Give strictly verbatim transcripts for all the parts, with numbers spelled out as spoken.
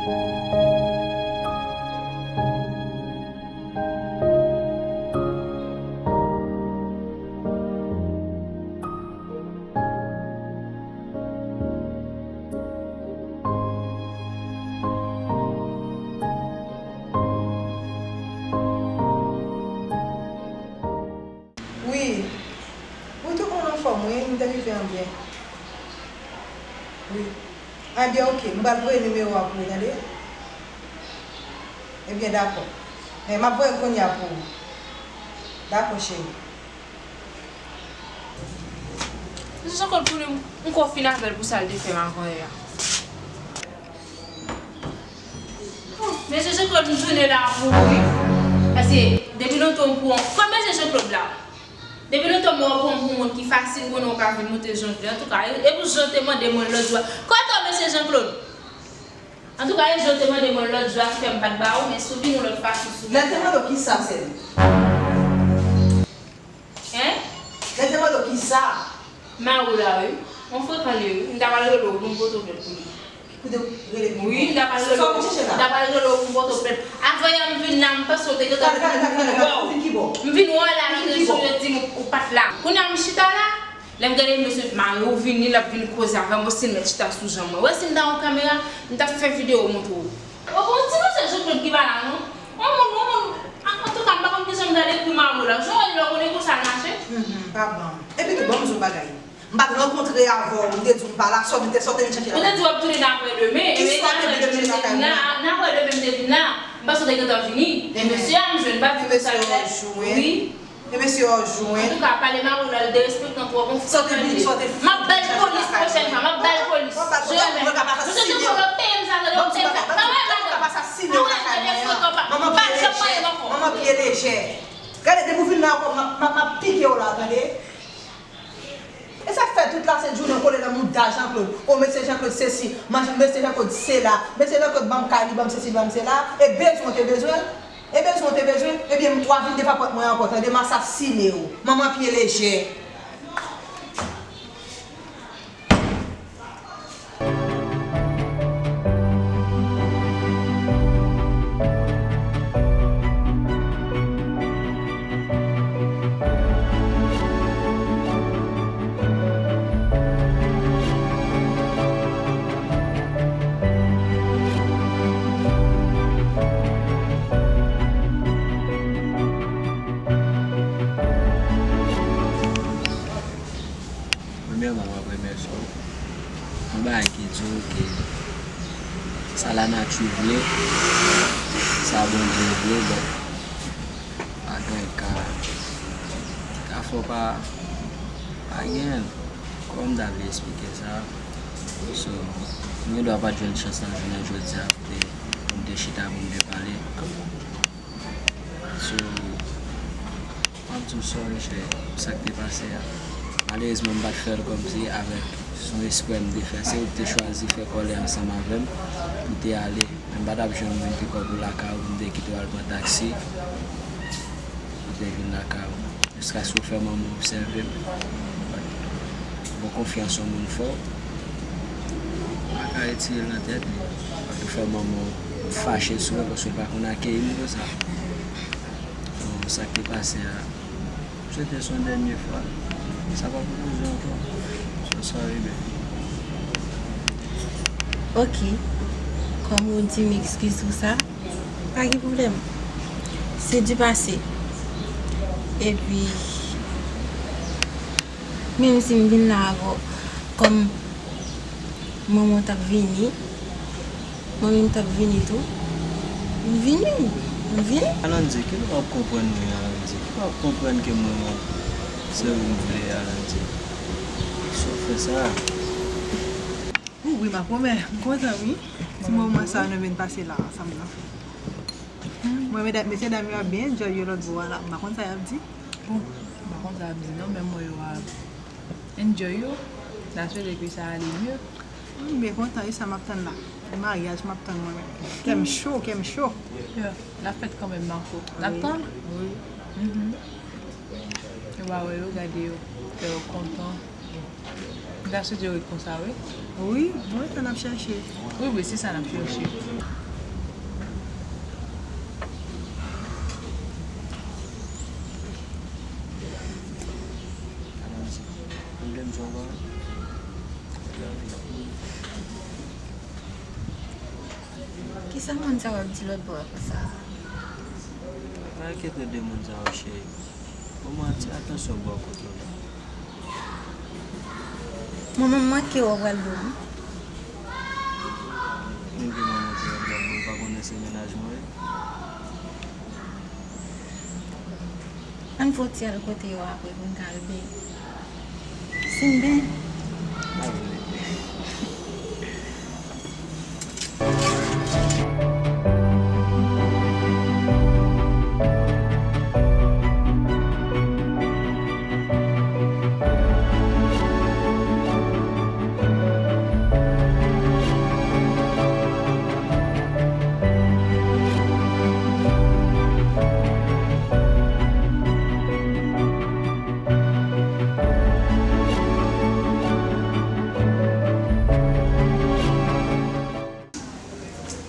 Wi. Wi, tout moun anfòm, wi, m te rive an byen. Wi. Ebyen, oke, m pral voye nimewo a pou ou, tande? Ebyen, dakò. Men, m ap voye l kounye a pou ou. Dakò, cheri. Mesye Jean Claude, pou li, m ko fin avè l pou sa l te fè m avan yè a. Mesye Jean Claude, m tounen la pou ou, wi. Paske depi lontan m pran, kòm mesye Jean Claude la. Depi lontan m wè w pran pou moun ki fasil, konnen w ka vin monte jongle. Antouka, e, e pou jan w te mande mwen lòt jou a. Kote w, mesye Jean Claude? Antouka, e jan w te mande mwen lòt jou a ki fè m pa t ba ou, men si w vin yon lòt fason sou mwen. Lè l te mande w kisa, sè m? Hein? Lè l te mande w kisa? Mari w la, wi. Yon frekan li ye, wi. M ta pral rele w pou m pote w plent pou li. Pou te rele pou... Wi, m ta pral rele w. Sa w vin chèche la? M ta pral rele w pou m pote w plent. Avan yè m vin la, m panse w te gentan vin. Gade, gade, gade, gade, gade, ou vin ki bò? M vin wè w la, m te sonje di m ou pa t la. Kounye a m chita la, lè m gade mesye mari w vini, l ap vin koze avè m, ou si l mèt chita sou jan mwen. Wè si m ta yon kamera, m t ap fè videyo montre w. Ou bon, ti mesye Jean Claude ki pa la, non? Yon moun, yon moun, an, antouka, m pa konn kijan m ta dekri mari w la. Jan w wè l la, ou konnen konsa l mache? Mhm, pa ban m. Epi tou, ban m di w yon bagay. M pa t rankontre avè w, m te di w m pa la, sa w te, sa w te vin chèche la? Ou te di w ap tounen apre demen, e men apre demen m te vin la, apre demen m te vin la, m panse w te gentan vini. E mesye a m jwenn, m pa di w sa l fè. Wi. E mesye yo jwenn. Antouka, pale mari w la, l derespektan twòp, on frekan li ye. M ap ba l polis pwochèn fwa, m ap ba l polis. Je remèt. Mesye Jean Claude, w ap peye m sa, tande, w ap peye m sa. Pa wè madanm. Pa wè, tande frekan pa. M pa janm manyen l ankò. Manman pye lejè. Gade, depi w vin la ankò, m ap, m ap, m ap pike w la, tande. E sa k fè tout lasent jounen w kole nan mouda Jean Claude. O, mesye Jean Claude sesi, mesye Jean Claude sela, mesye Jean Claude ban m kay li, ban m sesi, ban m sela. E bezwen w te bezwen l? E bezwen w te bezwen l? Ebyen, w a vin devan pòt mwen ankò, tande, m asasine w. Manman pye lejè. Premyèman, m ap remèsye w. Yon bagay ki di w ke sa lanati vle, sa Bondye vle, bon, pa gen ka, ka fè w pa, pa genyen l. Kòman m ta vle eksplike sa? So, m gen dwa pa t jwenn chans nan jounen jodi a pou te, pou m te chita, pou m te pale. So, m ap di w sorry, chè, pou sa k te pase a. Malerezman, m pa t fè l kòmsi avèk, se yon eksprè m te fè. Se ou ki te chwazi fè kòlè ansanm avè m pou te ale. Men m pa t ap janm vin pi kò pou lakay ou, pou m te kite w al pran taksi pou te vin lakay ou. Jiskaske w fè manman w obsève m. Bon, konfyans yon moun fè w, ou pa ka retire l nan tèt li. Paske w fè manman w fache sou mwen paske l pa konn akeyi m konsa. Bon, sa k te pase a, m swete se yon dènye fwa. Sa pa pou koze ankò. So sorry, baby. Ok. Kòm ou di m ekskiz pou sa, pa gen pwoblèm. Se di pase. Epi, menm si m vin la avè w, kòm manman w t ap vini, manmi m t ap vini tou, m vini, m vini. Alanze, kilè w ap konprann mwen, Alanze? Kilè w ap konprann ke mwen, se ou m vle, Alanze? Sa w fè sa? Wi, wi, makomè, m kontan, wi. Ti moman sa nou vin pase la ansanm nan. Mwen, medam, mesye dam yo ap byen enjoy yo lòt bò a la. M pa konn sa y ap di. Bon, m pa konn sa y ap di non, men m wè yo ap enjoy yo. N a swete ke sa ale mye. M byen kontan, e sa m ap tann la. Maryaj m ap tann mwen menm. Kè m cho, kè m cho. L ap fèt kanmenm, Marco. N ap tann? Wi. Mhm. Yo pa wè yo, gade yo. Fè yo kontan. Gason yo ret konsa, wi. Wi, mwen, sa n ap chèche. Wi, wi, se sa n ap chèche. Kisa moun sa yo ap di lòt bò a konsa? Pa enkyete de moun sa yo, cheri. Ou manti, atansyon bò kote w la. Manman m manke w, w pral bo m. Menm ki manman ki w pral bo, ou pa konnen se mennaj mwen ye? Ann fè w ti al kote yo apre pou n ka al benyen. Simben.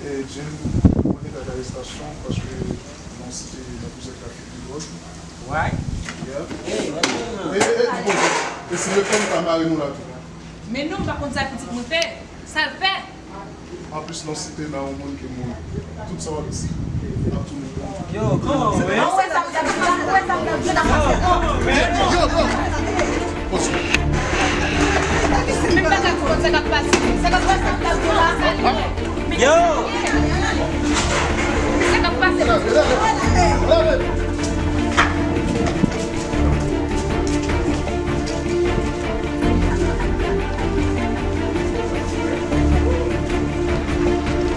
E Jim, mande kat arestasyon paske nan site nan plizyè trafik de dwòg. Why? Yeah. Hey, what's going on? E, e, e, poze. E si le fè m ta mare nou la tou. Men non, m pa konn sa pitit mwen fè. Sa l fè? Anplis, nan site nan yon moun ki mouri. Tout sa w ap di, ap tounen kont ou. Yo, come on, man. Yo, bro. Yo!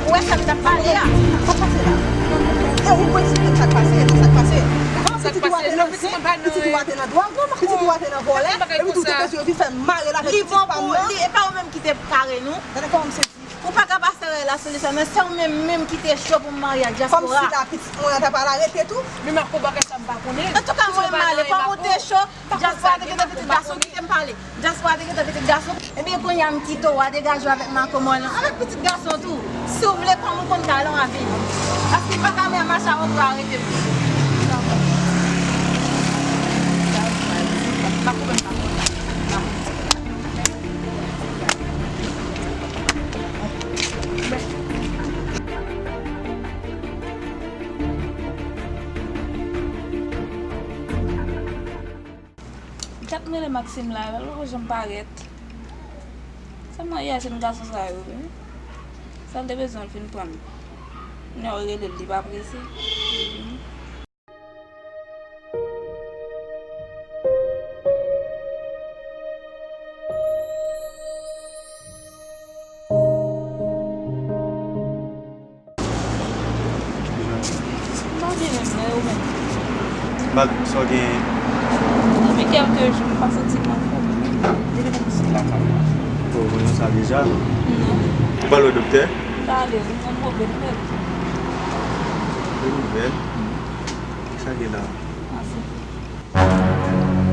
Ou wè sa m t ap pale a? Sa k pase la? E ou kwè si tout sa k pase, e sa k pase? Pitit ou a te nan sèks, pitit ou a te nan dwòg, pitit ou a te nan vòlè, epi tou te bezwen vin fè mare l avèk pitit pa m nan. Li bon pou li, e pa ou menm ki te pare nou. Gade kòman m sezi. Ou pa ka pase relasyon de sa, men se ou menm menm ki te cho pou m marye ak dyaspora. Kòmsi la pitit mwen an ta pral arete tou. Men m ap fè bagay sa m pa konnen. Antouka, mwen m ale, kòm ou te cho, dyaspora te gentan pitit gason, kite m pale. Dyaspora te gentan pitit gason. Ebyen, kounye a m kite w a, degaje w avèk makomò lan, avèk pitit gason tou. Si w vle, kòm ou konn talon a vini. Paske m pa ka menm mache avè w pou arete m. Pa konnen m pa konnen. Kat m rele Maxime la, li poko janm parèt. Sèlman yè jèn gason sa yo, wi. Sa l te bezwen l fin pran l. Kounye a w rele l, li pa prese. M pa byen menm, men ou menm? M pa, sa w genyen? Depi kèlke jou, m pa santi m anfòm. Depi depi sou lakay. O, ou konn sa deja? Non. Ou pa al wè doktè? M ta ale, wi, men m poko gen nouvèl. Gen nouvèl? Kisa gen la? Ansent.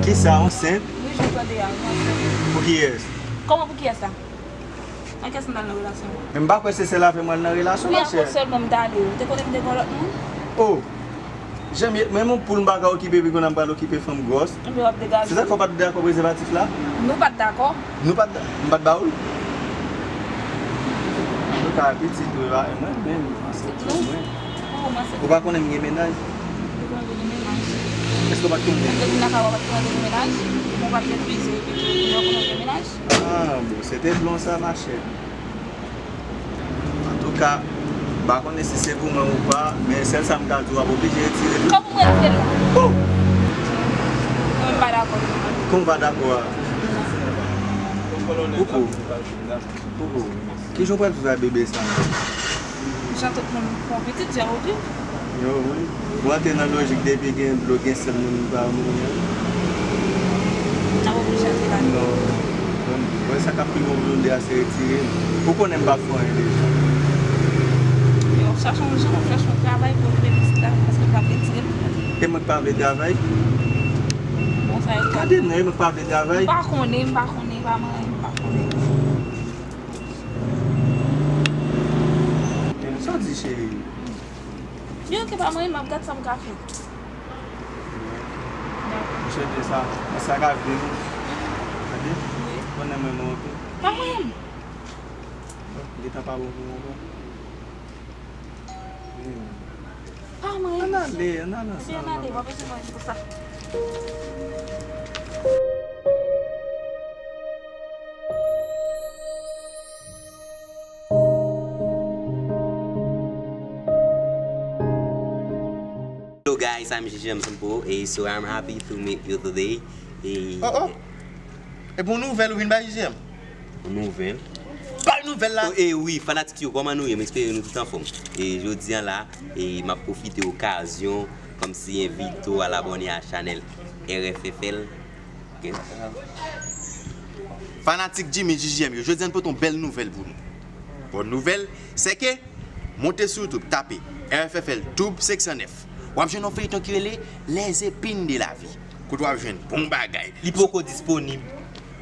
Kisa, ansent? Wi, jan w tande a, wi, ansent. Pou kiyès? Kòman pou kiyès la? Ak kiyès m t al nan relasyon? Men m pa kwè se sèl avè m w al nan relasyon, machè. Wi, ak ou sèlman m t ale. Ou te konnen m te gen lòt moun? O! Janm ye, menm yon poul m pa ka okipe, epi kounye a m pral okipe fanm gwòs. Ebyen, w ap degaje. Se sa k fè w pa t dakò prezèvatif la? Nou pa t dakò. Nou pa t da-, m pa t ba ou l? Nou ka pitit wi, pa mwen menm, ansent mwen. Ou pa konnen m gen mennaj? Ou pa gen mennaj. Èske w pa t konnen? Depi nan kay ou pa t konnen w gen mennaj? Ou pa t refize, epi tou, ou konnen w gen mennaj? Ah, bon, se te blon sa, machè. Antouka, m pa konnen si se pou mwen ou pa, men sèl sa m ka di w, w ap oblije retire l. Kòman m retire l la? Oh! Mwen m pa dakò. Kòman w pa dakò a? Poko. Poko. Kijan w pral viv ak bebe sa? Jan tout moun fè yon pitit, jan yo viv. Yo, wi. Ou antre nan lojik depi gen dlo, gen sèl moun pa mouri an. N ap oblije antre ladan. Non. Mwen, mwen sa k ap pi bon pou nou de a se retire l. Ou konnen m p ap fè anyen deja. Yo, chache yon jan, chache yon travay pou okipe pitit la, paske m p ap retire l. E mwen k pa vle travay? Bon, sa yo. Gade non, e mwen k pa vle travay? M pa konnen, m pa konnen, pa mwen, m pa konnen. Cheri. Byen, oke, pa mwen, m ap gad sa m ka fè. M swete sa, sa ka vle nou. Tande? Wi. Konnen mwen, mwen, oke? Pa mwen. Bon, gentan pa bon pou mwen, bon. Wi. Pa mwen. Ann ale, ann ale ansanm. Ann ale, w ap bezwen mwen pou sa. Hello guys, I'm G G M Simple, and so I'm happy to meet you today. E, Oh, oh. E pou nouvèl ou vin bay G G M? Nouvèl. Bay nouvèl la. Oh, e wi, fanatik yo, kòman nou ye? M espere nou tout anfòm. E jodi an la, e m ap pwofite okazyon kòmsi envite w al abòne a chanèl R F F L. Fanatik Jimmy G G M yo, jodi an pote yon bèl nouvèl pou nou. Bòn nouvèl, se ke monte sou YouTube, tape R F F L Tube senk san nèf. W ap jwenn yon feyton ki rele Les Épines de la Vie. Kote w ap jwenn bon bagay. Li poko disponib.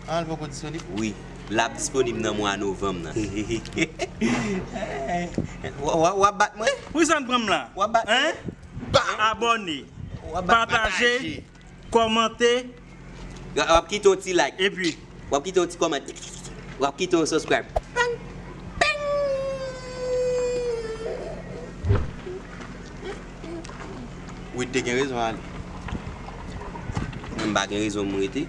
Ah, li poko disponib? Wi, l ap disponib nan mwa novanm nan. W ap bat mwen? Poukisa n pran m la? W ap bat mwen? Abòne, pataje, kòmante. W ap kite yon ti like. Epi? W ap kite yon ti kòmantè. W ap kite yon subscribe. Wi, te gen rezon ale. Mwen m pa gen rezon m rete.